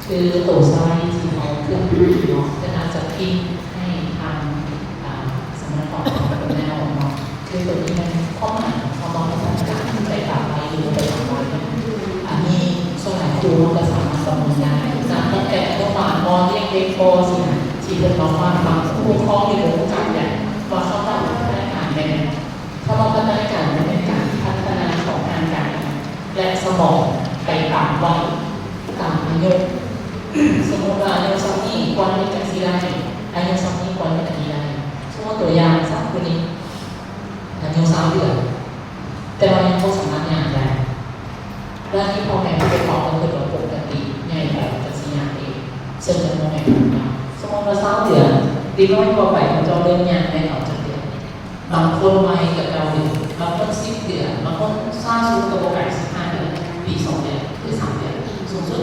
ຄືໂຕສະໄລທີ່ເຮົາຂຶ້ນເນາະ ເພິ່ນອາດຈະພິມໃຫ້ທາງ ອາ ສຳນັກຂ່າວຂອງເພິ່ນແລ້ວເນາະ. ຄືໂຕນີ້ແມ່ນຄວາມໝາຍຂອງຄຳວ່າພັດທະນາການ ໄປຕາມໄວ ຫຼື ບໍ່ໄປຕາມໄວ. ອັນນີ້ສ່ວນຫຼາຍຄູເຮົາກໍສາມາດປະເມີນໄດ້ ຈາກຕັ້ງແຕ່ອະນຸບານ ມໍ ຮຽນເດັກ ປໍ ຊີ້ນະ ທີ່ເພິ່ນມາຝາກ ບາງຜູ້ປົກຄອງນີ້ບໍ່ຮູ້ຈັກແຫຼະວ່າຄຳວ່າພັດທະນາການແມ່ນ ຄຳວ່າພັດທະນາການມັນເປັນການພັດທະນາຂອງຮ່າງກາຍ ແລະ ສະໝອງໄປຕາມໄວ ຕາມອາຍຸ. ສົມມຸດວ່າອາຍຸສ່ຳນີ້ຄວນເຮັດຈັ່ງຊີ້ໄດ້, ອາຍຸສ່ຳນີ້ຄວນເຮັດອັນນີ້ໄດ້. ສົມມຸດຕົວຢ່າງຊະ ຄືນີ້ ອາຍຸຊາວເດືອນ ແຕ່ວ່າຍັງບໍ່ສາມາດຍ່າງໄດ້. ແລ້ວທີ່ພໍ່ແມ່ຜູ້ປົກຄອງກໍຄິດວ່າປົກກະຕິ ໃຫຍ່ໄປກໍຊິຍ່າງເອງ, ເຊິ່ງມັນບໍ່ແມ່ນຄວາມຈິງ. ສົມມຸດວ່າຊາວເດືອນ ເດັກນ້ອຍທົ່ວໄປເຂົາເຈົ້າເລີ່ມຍ່າງໄດ້ຕອນຈັກເດືອນ? ບາງຄົນໄວກວ່າເກົ້າເດືອນ, ບາງຄົນສິບເດືອນ, ບາງຄົນຊ້າສຸດກໍບໍ່ໄກສິບຫ້າເດືອນ, ປີສອງເດືອນ ຫຼື ສາມເດືອນ. ສູງສຸດ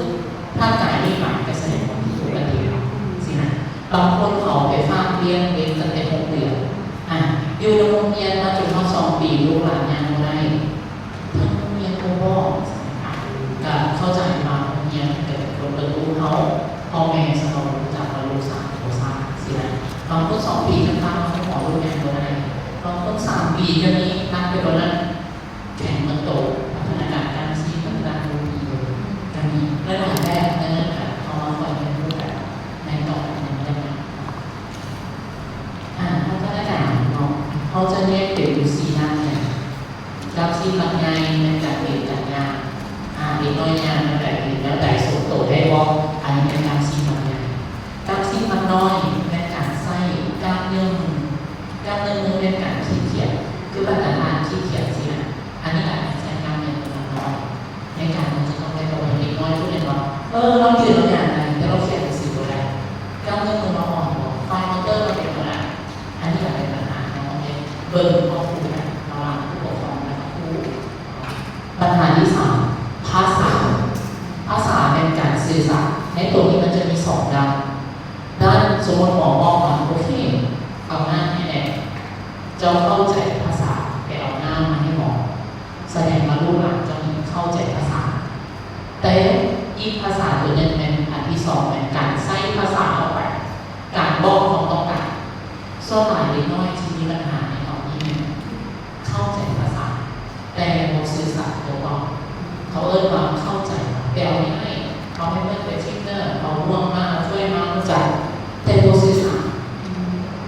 ຮ່າງກາຍນີ້ໝາຍກໍສະແດງວ່າມີປົກກະຕິແລ້ວຊີ້ນະ. ບາງຄົນເຂົາໄປຝາກລ້ຽງເດັກຕັ້ງແຕ່ຫົກເດືອນ, ອາ ຢູ່ໃນໂຮງຮຽນມາຈົນຮອດສອງປີ ລູກຫຼານຍ່າງບໍ່ໄດ້. ທາງໂຮງຮຽນບໍ່ບອກ ກະເຂົ້າໃຈວ່າໂຮງຮຽນເປັນຄົນເບິ່ງລູກເຮົາ, ພໍ່ແມ່ສະເຮົາຮູ້ຈັກວ່າລູກຊ້າບໍ່ຊ້າຊີ້ນະ. ບາງຄົນສອງປີຈັ່ງພາມາໂຮງໝໍ ລູກຍ່າງບໍ່ໄດ້, ບາງຄົນສາມປີກໍມີ. ໜັກໄປກວ່ານັ້ນ ແຂງເໝິດໂຕ, ພັດທະນາການກ້າມຊີ້ນ ພັດທະນາການບໍ່ດີເລີຍກໍມີ. ຫຼາຍໆແບບ. ດັ່ງນັ້ນກະເຮົາມາຄອຍຮຽນຮູ້ກັນໃນຕອນນີ້ເນາະ. ອາ ພັດທະນາການເນາະ ເຮົາຈະແຍກເປັນຢູ່ສີ່ດ້ານໃຫຍ່. ກ້າມຊີ້ນມັດໃຫຍ່ແມ່ນການເດີນການຍ່າງ, ອາ ເດັກນ້ອຍຍ່າງແນວໃດ ເດີນແນວໃດ ຊົກໂຕໄດ້ບໍ່, ອັນນີ້ແມ່ນກ້າມຊີ້ນມັດໃຫຍ່. ກ້າມຊີ້ນມັດນ້ອຍແມ່ນການໃຊ້ກ້າມເນື້ອມື, ກ້າມເນື້ອມືແມ່ນການຂີ້ຂຽດ ຄືບັນດາທ່ານຂີ້ຂຽດຊີ້ນະ. ອັນນີ້ອາດຈະໃຊ້ກ້າມເນື້ອມັດນ້ອຍໃນການ ມັນຈະຕ້ອງໄດ້ປະເມີນເດັກນ້ອຍ ຄືແມ່ນວ່າ ເອີ ລາວຢືນລາວຍ່າງໄດ້ ແຕ່ລາວຂຽດໜັງສືບໍ່ໄດ້. ກ້າມເນື້ອມືລາວອ່ອນບໍ່? ຟາຍມໍເຕີລາວເປັນບໍ່ໄດ້? ອັນນີ້ກໍເປັນບັນຫາທີ່ເຮົາຕ້ອງໄດ້ເບິ່ງຄວບຄູ່ກັນລະຫວ່າງຜູ້ປົກຄອງ ແລະ ຄູ. ບັນຫາທີສາມ ພາສາ. ພາສາແມ່ນການສື່ສານ. ໃນໂຕນີ້ມັນຈະມີສອງດ້ານ. ດ້ານ ສົມມຸດໝໍບອກວ່າ ໂອເຄ ເອົານ້ຳໃຫ້ແດ່, ເຈົ້າເຂົ້າໃຈພາສາ, ໄປເອົານ້ຳມາໃຫ້ໝໍ. ສະແດງວ່າລູກຫຼານເຈົ້ານີ້ເຂົ້າໃຈພາສາ. ແຕ່ອີກພາສາໂຕໜຶ່ງແມ່ນ ອັນທີສອງແມ່ນການໃຊ້ພາສາອອກໄປ, ການບອກຄວາມຕ້ອງການ. ສ່ວນຫຼາຍເດັກນ້ອຍທີ່ມີບັນຫາໃນຕອນນີ້ແມ່ນເຂົ້າໃຈພາສາ ແຕ່ບໍ່ສື່ສານຕົວເວົ້າ. ເຂົາເອີ້ນວ່າເຂົ້າໃຈ, ໄປເອົານີ້ໃຫ້, ເອົາແພມເພີດໄປຖິ້ມເນີ, ເອົາບ່ວງມາ, ເອົາຖ້ວຍມາ, ຮູ້ຈັກ, ແຕ່ບໍ່ສື່ສານ.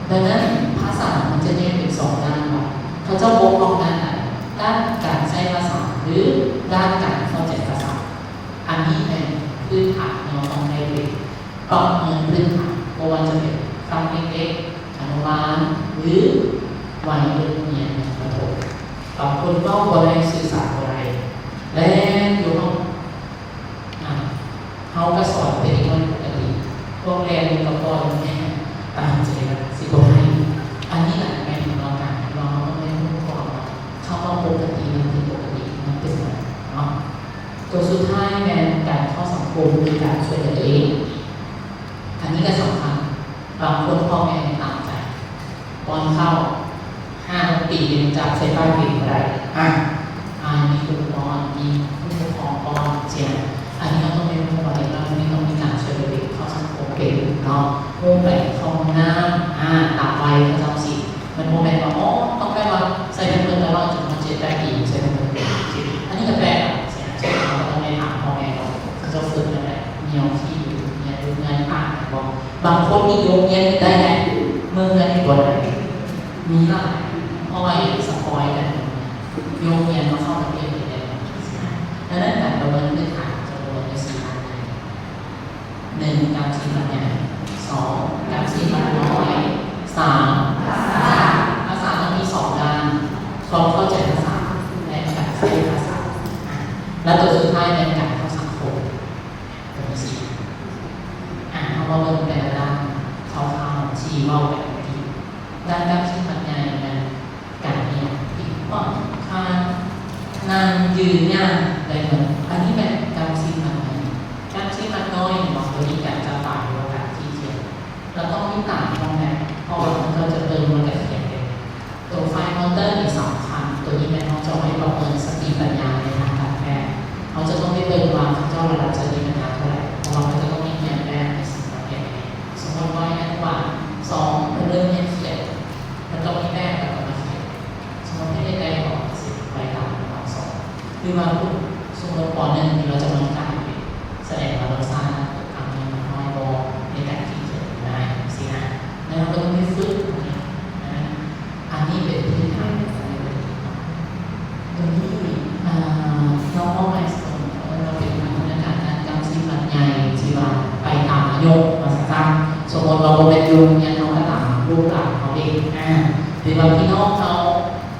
ດັ່ງນັ້ນ ພາສາມັນຈະແຍກເປັນສອງດ້ານວ່າ ເຂົາເຈົ້າບົກຜ່ອງດ້ານໃດ, ດ້ານການໃຊ້ພາສາ ຫຼື ດ້ານການເຂົ້າໃຈພາສາ. ອັນນີ້ແມ່ນພື້ນຖານທີ່ເຮົາຕ້ອງໄດ້ເຮັດ, ປະເມີນພື້ນຖານ, ບໍ່ວ່າຈະເປັນຕັ້ງແຕ່ເດັກໆ ອະນຸບານ ຫຼື ໄວເລີ່ມຮຽນປະຖົມ. ບາງຄົນເວົ້າບໍ່ໄດ້, ສື່ສານບໍ່ໄດ້, ແລ່ນຢູ່ຫ້ອງ ອາ ເຮົາກໍສອນເປັນເດັກນ້ອຍປົກກະຕິ, ພວກແລ່ນຢູ່ກໍປ່ອຍແມ່ ຕາມໃຈວ່າຊິບໍ່ໃຫ້. ອັນນີ້ລະແມ່ນເຮົາການທີ່ວ່າເຮົາຕ້ອງໄດ້ຮູ້ກ່ອນວ່າ ຄຳວ່າປົກກະຕິ ຫຼື ຜິດປົກກະຕິ ມັນເປັນຫຍັງເນາະ. ຕົວສຸດທ້າຍແມ່ນການເຂົ້າສັງຄົມ ຫຼື ການຊ່ວຍເຫຼືອຕົວເອງ. ອັນນີ້ກໍສຳຄັນ. ບາງຄົນພໍ່ແມ່ຕາມໃຈ ປ້ອນເຂົ້າ ຫ້າຫົກປີຍັງຈັບໃສ່ປາກເດັກບໍ່ໄດ້. ອາ ອາ ມີຄູປ້ອນ, ມີຜູ້ປົກຄອງປ້ອນ ຈັ່ງຊີ້ນະ. ອັນນີ້ເຮົາຕ້ອງໄດ້ຮູ້ວ່າເດັກນ້ອຍພວກນີ້ຕ້ອງມີການຊ່ວຍເຫຼືອເດັກເຂົ້າສັງຄົມເປັນເນາະ, ຮູ້ໄປເຂົ້າຫ້ອງນ້ຳ ອາ ຕາມໄວເຂົາເຈົ້າຊີ້. ມັນບໍ່ແມ່ນວ່າ ອໍ ຕ້ອງແບບວ່າໃສ່ແພມເພີດແລ້ວ ເຈົ້າຈົນຮອດເຈັດແປດປີ ໃສ່ແພມເພີດເປັນ. ອັນນີ້ກໍແປກ ເຮົາກໍຕ້ອງໄດ້ຖາມພໍ່ແມ່ວ່າ ເຂົາເຈົ້າຝຶກແນວໃດ, ໜຽວຂີ້ ຫຼື ເມື່ອຍ ຫຼື ເມື່ອຍປາກແມ່ນບໍ່? ບາງຄົນນີ້ຢູ່ໂຮງຮຽນໄດ້ແຫຼະ, ເມືອເຮືອນນີ້ບໍ່ໄດ້. ມີຫຼາຍ ເພາະວ່າສະປອຍກັນ, ຢູ່ໂຮງຮຽນມາເຂົ້າລະບຽບໄດ້ແລ້ວ. ດັ່ງນັ້ນ ການປະເມີນພື້ນຖານຈະປະເມີນຢູ່ສີ່ດ້ານໃຫຍ່. ໜຶ່ງ ກ້າມຊີ້ນມັດໃຫຍ່, ສອງ ກ້າມຊີ້ນມັດນ້ອຍ, ສາມ ພາສາ. ພາສາຕ້ອງມີສອງດ້ານ, ຄວາມເຂົ້າໃຈພາສາ ແລະ ການໃຊ້ພາສາ. ແລະ ຕົວສຸດທ້າຍແມ່ນການເຂົ້າສັງຄົມ. ຕົວທີ່ສີ່ ອາ ເຮົາມາເບິ່ງແຕ່ລະດ້ານຄ່າວໆ ທີ່ເວົ້າໄປເມື່ອກີ້. ດ້ານກ້າມຊີ້ນມັດໃຫຍ່ແມ່ນການເຮັດຫຍັງ? ພິງຂວ້າງ, ຄານ, ນັ່ງ, ຢືນ, ຍ່າງ ໄດ້ໝົດ. ອັນນີ້ແມ່ນກ້າມຊີ້ນມັດໃຫຍ່. ກ້າມຊີ້ນມັດນ້ອຍ ເຫັນບໍ່? ຕົວນີ້ການຈັບປາ ຫຼືວ່າການຂີ້ຂຽດ. ລະຕ້ອງມີຕາພອມແຫຼະ ເພາະວ່າເຂົາເຈົ້າຈະເບິ່ງ ແລ້ວກະຂຽນເດ້. ຕົວໄຟມອເຕີນີ້ສຳຄັນ, ຕົວນີ້ແມ່ນເຮົາຈະເອົາໄວ້ປະເມີນສະຕິປັນຍາໃນທາງການແພດ. ເຮົາຈະຕ້ອງໄດ້ເບິ່ງວ່າເຂົາເຈົ້າລະດັບສະຕິປັນຍາເທົ່າໃດ, ເພາະວ່າເຂົາຈະຕ້ອງມີ ໂຮງຮຽນເຮົາກໍຕາມ ລູກຫຼານເຮົາເອງ ອາ ຫຼືວ່າພີ່ນ້ອງເຮົາ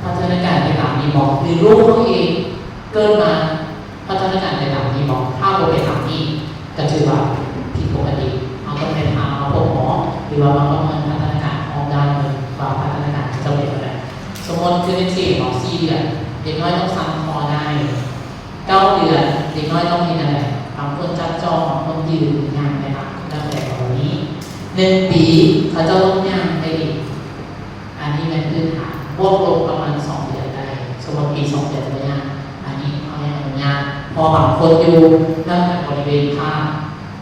ພັດທະນາການໄປຕາມນີ້ບໍ່ ຫຼືລູກເຮົາເອງເກີດມາພັດທະນາການໄປຕາມນີ້ບໍ່ ຖ້າບໍ່ໄປຕາມນີ້ກໍຖືວ່າຜິດປົກກະຕິ ເຮົາຕ້ອງໄດ້ພາມາພົບໝໍ ຫຼືວ່າມາປະເມີນພັດທະນາການຮອບດ້ານເບິ່ງວ່າພັດທະນາການເຂົາເຈົ້າເປັນແນວໃດ. ສົມມຸດຄືເປັນສີ່ເນາະ ສີ່ເດືອນ ເດັກນ້ອຍຕ້ອງສັ່ນຄໍໄດ້ ເກົ້າເດືອນ ເດັກນ້ອຍຕ້ອງເຮັດແນວໃດ? ບາງຄົນຈັບຈອງ ບາງຄົນຢືນ ຍ່າງໄປມາ ແລ້ວແຕ່ກໍມີ ໜຶ່ງປີ ເຂົາເຈົ້າຕ້ອງຍ່າງໄດ້ເອງ ອັນນີ້ແມ່ນພື້ນຖານ ບວກລົບປະມານສອງເດືອນໄດ້ ສົມມຸດປີສອງເດືອນບໍ່ຍ່າງ ອັນນີ້ເຮົາຍັງອະນຸຍາດ ເພາະບາງຄົນຢູ່ນອກຈາກບໍລິເວນພາກ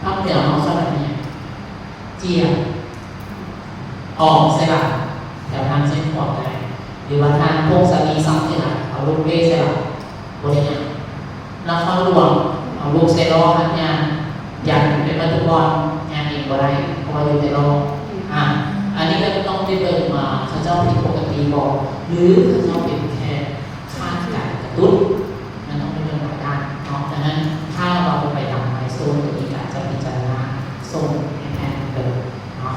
ພາກເໜືອເຮົາເອີ້ນວ່າຫຍັງ ເຈຍ ອອກໃສ່ຫຼັງ ແຖວທາງເສັ້ນຂວາໄດ້ ຫຼືວ່າທ່ານພົງສາລີ ສັງເຖລະ ເອົາລູກເປ້ໃສ່ຫຼັງ ບໍ່ໄດ້ຫຍັງ. ນະຄອນຫຼວງ ເອົາລູກໃສ່ລໍ້ ຫັດຍ່າງ ຍັນໄປໝົດທຸກບ່ອນ ຍ່າງເອງບໍ່ໄດ້ ເພາະວ່າຢູ່ແຕ່ລໍ້ ອາ ອັນນີ້ກໍຕ້ອງໄດ້ເບິ່ງວ່າເຂົາເຈົ້າຜິດປົກກະຕິບໍ່ ຫຼືເຂົາເຈົ້າເປັນແຄ່ຂາດການກະຕຸ້ນ ມັນຕ້ອງໄດ້ເບິ່ງຫຼາຍດ້ານເນາະ. ດັ່ງນັ້ນ ຖ້າວ່າບໍ່ໄປຕາມມາຍສະໂຕນ ໂຕນີ້ກໍອາດຈະພິຈາລະນາສົ່ງໃຫ້ແພດເບິ່ງເນາະ.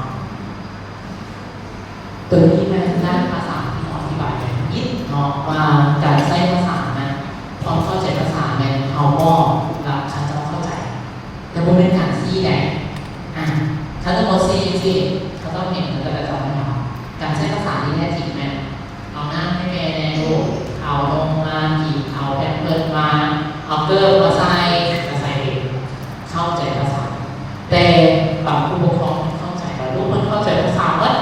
ໂຕນີ້ແມ່ນດ້ານພາສາທີ່ເຮົາອະທິບາຍໃຫ້ຟັງເນາະ ວ່າການໃຊ້ພາສານັ້ນ ຄວາມເຂົ້າໃຈພາສາແມ່ນເຮົາບອກແລ້ວເຂົາເຈົ້າເຂົ້າໃຈ ແຕ່ບໍ່ແມ່ນການຊີ້ໃດ. ອາ ຄັນສົມມຸດຊີ້ຈັ່ງຊີ້ ເຂົາເຈົ້າເຫັນເຂົາເຈົ້າກໍຈຳໄດ້ເນາະ. ການໃຊ້ພາສາທີ່ແທ້ຈິງແມ່ນ ເອົານ້ຳໃຫ້ແມ່ແດ່ລູກ ເອົານົມມາກິນ ເອົາແພມເພີດມາ ເອົາເກີບມາໃສ່ ກໍໃສ່ເອງ ເຂົ້າໃຈພາສາ. ແຕ່ບາງຜູ້ປົກຄອງເຂົ້າໃຈວ່າລູກເພິ່ນເຂົ້າໃຈພາສາໝົດ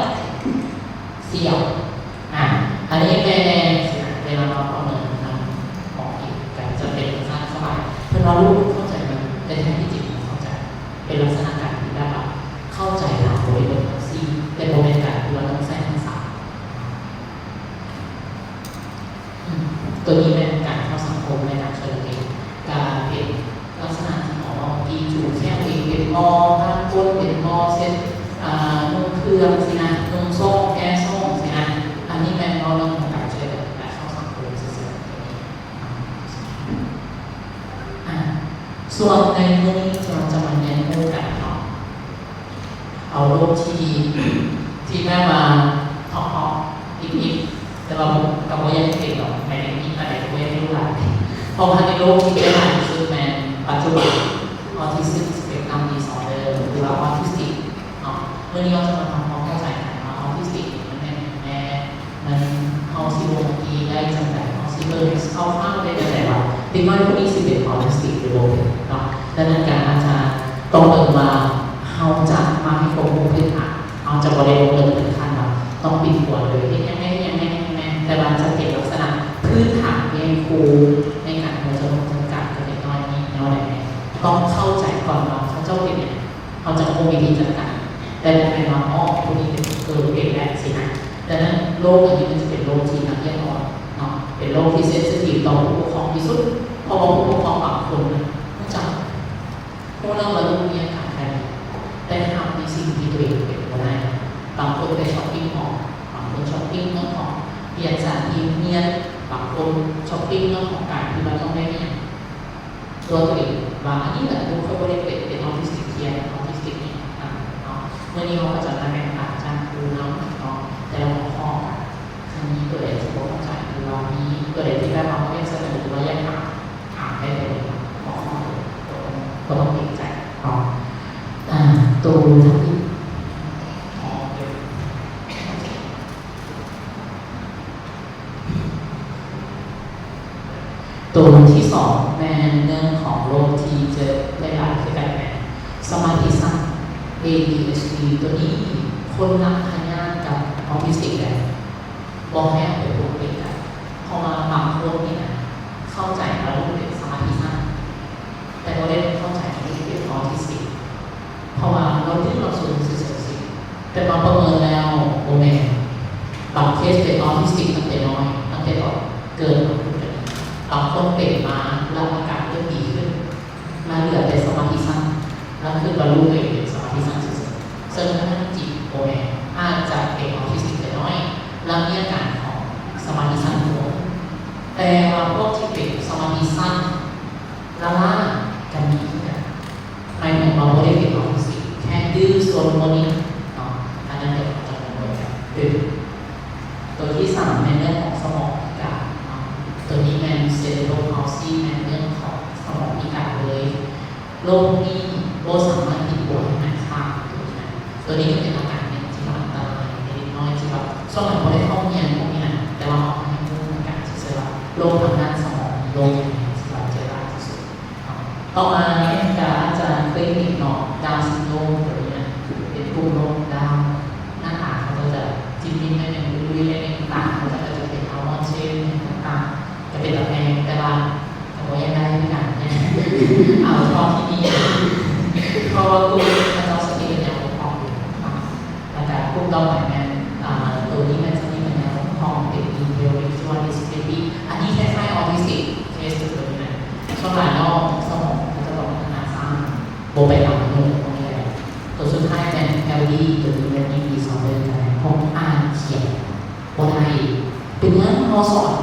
ສ່ຽວ ອາ ອັນນີ້ແມ່ຊິເວລາມາປະເມີນນຳໝໍອີກ ກໍຈະເປັນລັກສະນະສະບາຍ ເພິ່ນວ່າລູກເຂົ້າໃຈໝົດ ແຕ່ແທ້ທີ່ຈິງບໍ່ເຂົ້າໃຈ ເປັນລັກສະນະການທີ່ແບບວ່າເຂົ້າໃຈຕາມບໍລິບົດທັງສິ້ນ ແຕ່ບໍ່ແມ່ນການທີ່ວ່າຕ້ອງໃຊ້ພາສາ. ອືມ ໂຕນີ້ແມ່ນການເຂົ້າສັງຄົມ ແລະ ການຊ່ວຍເຫຼືອຕົນເອງ ກະເປັນລັກສະນະທີ່ໝໍເວົ້າທີ່ຈູແຄວເອງ ເປັນໝໍພາຄົນ ເປັນໝໍເຊັດ ອາ ນຸ່ງເຄື່ອງຊີ້ນະ ນຸ່ງໂສ້ງ ແກ້ໂສ້ງຊີ້ນະ. ອັນນີ້ແມ່ນເວົ້າເລື່ອງຂອງການຊ່ວຍເຫຼືອ ແລະ ເຂົ້າສັງຄົມຊື່ໆ. ອາ ສ່ວນໃນມື້ນີ້ທີ່ເຮົາຈະມາຮຽນຮູ້ກັນເນາະ ເອົາໂລກທີ່ ທີ່ແບບວ່າເທາະໆ ອິບໆ ແຕ່ວ່າກໍບໍ່ຢາກເປັນດອກ ໝາຍເຖິງມີປານໃດກໍບໍ່ຢາກຮູ້ຫຼາຍ ເພາະວ່າໃນໂລກທີ່ເປັນຫຼາຍທີ່ສຸດແມ່ນປັດຈຸບັນ Autistic Spectrum Disorder ຫຼືວ່າ Autistic ເນາະ. ມື້ນີ້ເຮົາຈະມາທຳຄວາມເຂົ້າໃຈກັນວ່າ Autistic ນີ້ມັນແມ່ນຫຍັງແດ່ ມັນ ເຮົາຊິບົ່ງຕີໄດ້ຈັ່ງໃດ ເຮົາຊິເບິ່ງຄ່າວໆໄດ້ຈັ່ງໃດວ່າເດັກນ້ອຍຜູ້ນີ້ຊິເປັນ Autistic ຫຼືບໍ່ເປັນເນາະ. ດັ່ງນັ້ນກະອາດຈະຕ້ອງເບິ່ງວ່າເຮົາຈະມາໃຫ້ຄວາມຮູ້ພື້ນຖານ ເຮົາຈະບໍ່ໄດ້ລົງເລິກເຖິງຂັ້ນວ່າຕ້ອງປິ່ນປົວເລີຍ ເຮັດຫຍັງແດ່ ເຮັດຫຍັງແດ່ ເຮັດຫຍັງແດ່ ແຕ່ວ່າຈະເປັນລັກສະນະພື້ນຖານແມ່ນຄູໃນການເຮົາຈະລົງຈັດການກັບເດັກນ້ອຍນີ້ແນວໃດແດ່ ຕ້ອງເຂົ້າໃຈກ່ອນວ່າເຂົາເຈົ້າເປັນຫຍັງ ເຮົາຈະຮູ້ວິທີຈັດການ ແຕ່ບໍ່ແມ່ນວ່າ ອໍ ຜູ້ນີ້ເປັນ ເອີ ເປັນແລ້ວຊີ້ນະ. ດັ່ງນັ້ນໂລກອັນນີ້ມັນຈະເປັນໂລກທີ່ລະອຽດອ່ອນເນາະ ເປັນໂລກທີ່ sensitive ຕໍ່ຜູ້ປົກຄອງທີ່ສຸດ ເພາະວ່າຜູ້ປົກຄອງບາງຄົນນະ ຮູ້ຈັກ ຮູ້ແລ້ວວ່າລູກມີອາການແບບນີ້ ແຕ່ຮັບໃນສິ່ງທີ່ຕົວເອງເປັນບໍ່ໄດ້. ບາງຄົນໄປຊັອບປິງຂອງ ບາງຄົນຊັອບປິງເລື່ອງຂອງວຽກສານທີ່ໂຮງຮຽນ ບາງຄົນຊັອບປິງເລື່ອງຂອງການທີ່ວ່າຕ້ອງໄດ້ເຮັດຫຍັງ ຕົວເອງວ່າອັນນີ້ແຫຼະ ລູກຂ້ອຍບໍ່ໄດ້ເປັນ ເປັນ autistic ເທື່ອ autistic ອີ່ຫຍັງຕ່າງໆເນາະ. ມື້ນີ້ເຮົາກໍຈະມາແບ່ງປັນຈາກຄູນຳເນາະ ແຕ່ລະຫົວຂໍ້ກັນ ຄັນມີຕົວໃດທີ່ບໍ່ເຂົ້າໃຈ ຫຼືວ່າມີຕົວໃດທີ່ແບບວ່າເຮົາຢາກສະເໜີ ຫຼືວ່າຢາກຖາມ ຖາມໄດ້ເລີຍເນາະ ບໍ່ຕ້ອງ ບໍ່ຕ້ອງເກງໃຈເນາະ. ອ່າ ໂຕທຳອິດ ໂຕທີສອງແມ່ນເລື່ອງຂອງໂລກທີ່ເຈີໄດ້ຫຼາຍຄືກັນແມ່ນສະມາທິສັ້ນ ເອດີເອັດດີ ໂຕນີ້ຄົນລັກພະຍາດກັບອອທິສຕິກແຫຼະ ບໍ່ໃຫ້ເອົາໄປປົກປິດກັນ ເພາະວ່າບາງຄົນນີ້ນະ ເຂົ້າໃຈວ່າລູກເປັນສະມາທິສັ້ນ ແຕ່ບໍ່ໄດ້ເຂົ້າໃຈວ່າລູກເປັນອອທິສຕິກ ເພາະວ່າລາວດື້ລາວຊົນຊື່ໆ ແຕ່ມາປະເມີນແລ້ວບໍ່ແມ່ນ. ບາງເຄສເປັນອອທິສຕິກຕັ້ງແຕ່ນ້ອຍ ຕັ້ງແຕ່ຕອນເກີດມາ ບາງຄົນເປັນມາແລ້ວອາການເລີ່ມດີຂຶ້ນ ມາເຫຼືອແຕ່ສະມາທິສັ້ນ ແລ້ວຄິດວ່າລູກຕົວເອງເປັນສະມາທິສັ້ນຊື່ໆ ເຊິ່ງທັງທີ່ຈິງບໍ່ແມ່ນ ອາດຈະເປັນອອທິສຕິກແຕ່ນ້ອຍ ແລ້ວມີອາການຂອງສະມາທິສັ້ນໂດຍ ແຕ່ວ່າພວກທີ່ເປັນສະມາທິສັ້ນລ້າໆ ກໍມີຄືກັນ. ໝາຍເຖິງວ່າບໍ່ໄດ້ເປັນອອທິສຕິກ ແຄ່ດື້ຊົນບໍ່ນີ້ເນາະ ອັນນັ້ນ ໂຕທີສາມແມ່ນເລື່ອງຂອງສະໝອງພິການເນາະ ໂຕນີ້ແມ່ນ cerebral palsy ແມ່ນເລື່ອງຂອງສະໝອງພິການເລີຍ. ໂລກນີ້ບໍ່ສາມາດຕິດຕົວໃຫ້ຫາຍຂາດໂຕນີ້ນະ. ໂຕນີ້ກໍເປັນອາການໜຶ່ງທີ່ວ່າອັນຕະລາຍໃນເດັກນ້ອຍທີ່ວ່າສ່ວນຫຼາຍບໍ່ໄດ້ເຂົ້າຮຽນພວກນີ້ນະ ແຕ່ວ່າເອົາມາໃຫ້ຮູ້ເໝືອນກັນຊື່ໆວ່າໂລກທາງດ້ານສະໝອງມີໂລກຫຍັງທີ່ວ່າເຈີຫຼາຍທີ່ສຸດ. ເຮົາອາດຈະເຄີຍເຫັນເນາະ Down syndrome ໂຕນີ້ນະ ເປັນກຸ່ມໂລກດາວ ໜ້າຕາເຂົາເຈົ້າຈະຈິ້ມໆໜ້ອຍໜຶ່ງ ລຸຍໆໜ້ອຍໜຶ່ງ ຕາເຂົາເຈົ້າກໍຈະເປັນ almond shape ຫຍັງຕ່າງໆ ກໍເປັນຕາແພງ ແຕ່ວ່າກໍບໍ່ຢາກໄດ້ຄືກັນ ເອົາເພາະທີ່ມີ ເພາະວ່າກຸ່ມເຂົາເຈົ້າສະຕິປັນຍາບົກຜ່ອງຢູ່ເນາະ. ແລ້ວກໍກຸ່ມຕໍ່ໄປແມ່ນ ອາ ໂຕນີ້ແມ່ນສະຕິປັນຍາບົກຜ່ອງ ເປັນ inherited disability ອັນນີ້ຄ້າຍໆ autistic case ຕົວນີ້ນະ. ສ່ວນຫຼາຍແລ້ວສະໝອງເຂົາເຈົ້າຕ້ອງພັດທະນາຊ້າ ບໍ່ໄປຕາມກຳນົດຂອງແພດ. ຕົວສຸດທ້າຍແມ່ນ LD ຕົວນີ້ແມ່ນ disorder ຂອງອາກຽນບໍ່ໄດ້. ເປັນຫຍັງເຮົາສອນ